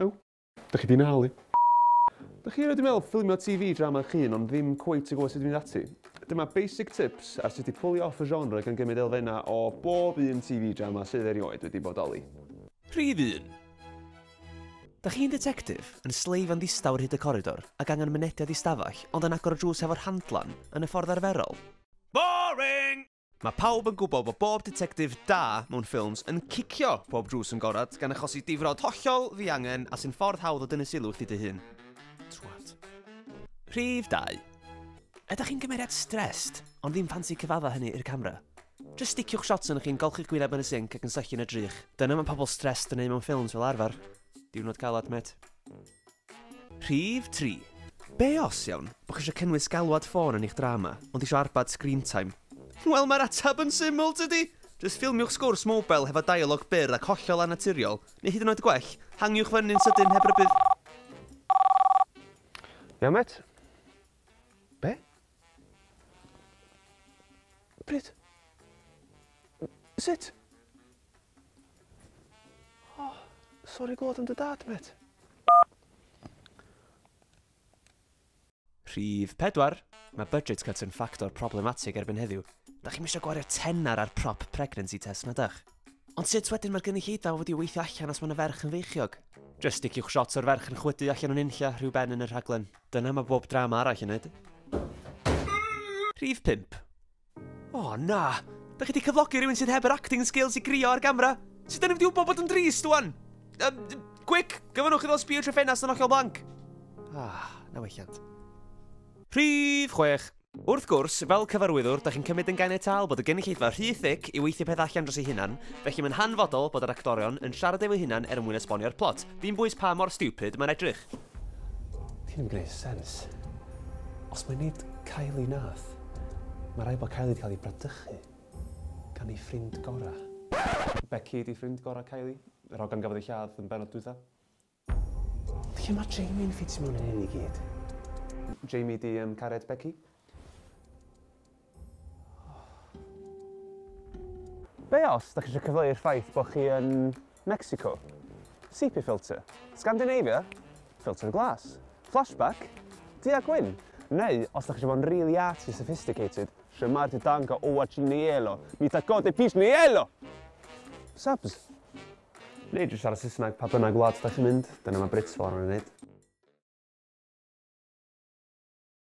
Oh, dach chi 'di nal i. Dach chi erioed 'di meddwl ffilmio TV drama eich hun ond ddim cweit yn gwybod sut i fynd ati? Dyma basic tips ar sut i pwlio off y genre gan gymryd elfennau o bob un TV drama sydd erioed wedi bodoli. Rhif un. Dach chi'n dditectif, yn sleifio'n ddistaw ar hyd y coridor ac angen mynediad i stafell ond yn agor y drws hefo'r handlan yn y ffordd arferol? Boring! Mae pawb yn gwybod bod bob ditectif da mewn ffilms yn cicio pob drws yn gorad, gan achosi difrod hollol ddiangen a sy'n ffordd hawdd o dynnu sylw chdi dy hun. Twat. Rhif 2. Ydych chi'n gymeriad stressed, ond ddim ffansi cyfadda hynny i'r camera? Jyst sticiwch shots yn chi'n golchi'ch gwyneb yn y sinc ac yn sychu yn y drych. Dyna mae pobl stressed yn neud mewn ffilms fel arfer. Diwrnod calad, met. Rhif 3. Be os, iawn, bod chi eisiau cynnwys galwad ffôn yn eich drama, ond eisiau arbad screen time? Wel, mae'r ateb yn syml, tydi? Jyst ffilmiwch sgwrs mobile hefo dialog byr ac hollol annaturiol, neu hyd yn oed gwell, hangiwch fyny'n sydyn heb rybudd. Iawn, met? Be? Pryd? Sut? Oh, sori glywed am dy dad, met. Rhif 4. Mae budget cuts yn ffactor problematig erbyn heddiw. Da chi'm eisiau gwario tenner ar prop pregnancy test, na dach? Ond sut wedyn mae'r gynulleidfa wedi weithio allan os mae 'na ferch yn feichiog? Jyst sticiwch shots o'r ferch yn chwydu allan o'n unlla rhyw ben yn y rhaglen. Dyna mae bob drama arall yn neud. Rhif 5. O na! Da chi 'di cyflogi rhywun sydd heb yr acting skills i grio ar gamera? Sut da ni'n mynd i wybod bod yn drist wan? Um, quick, gyfynwch iddo sbio trwy ffenast yn hollol blank. Ah, na welliant. Rhif 6. Wrth gwrs, fel cyfarwyddwr, da chi'n cymryd yn ganiataol bod y gynulleidfa rhy thick i weithio peth allan dros ei hunan, felly mae'n hanfodol bod yr actorion yn siarad efo'u hunan er mwyn esbonio'r plot, dim bwys pa mor stupid mae'n edrych. Ti ddim yn gwneud sens. Os mae nid Kylie nath, mae rhaid bod Kylie wedi cael ei bradychu gan ei ffrind gorau. Becky ydi ffrind gorau Kylie, yr hogan gafodd ei lladd yn bennod dwytha. Lle mae Jamie'n ffitio mewn yn hyn i gyd? Jamie di cariad Becky. Be os da chi eisiau cyfleu'r ffaith bod chi yn Mexico? Sepia filter. Scandinavia? Filter glas. Flashback? Du a gwyn. Neu, os da chi eisiau bod yn really arty sophisticated, Shemarte tanka o nielo, mi tacote pis nielo! Subs. Neu jyst siarad Saesneg pa bynnag wlad da chi'n mynd. Dyna mae Brits fel arfer yn neud.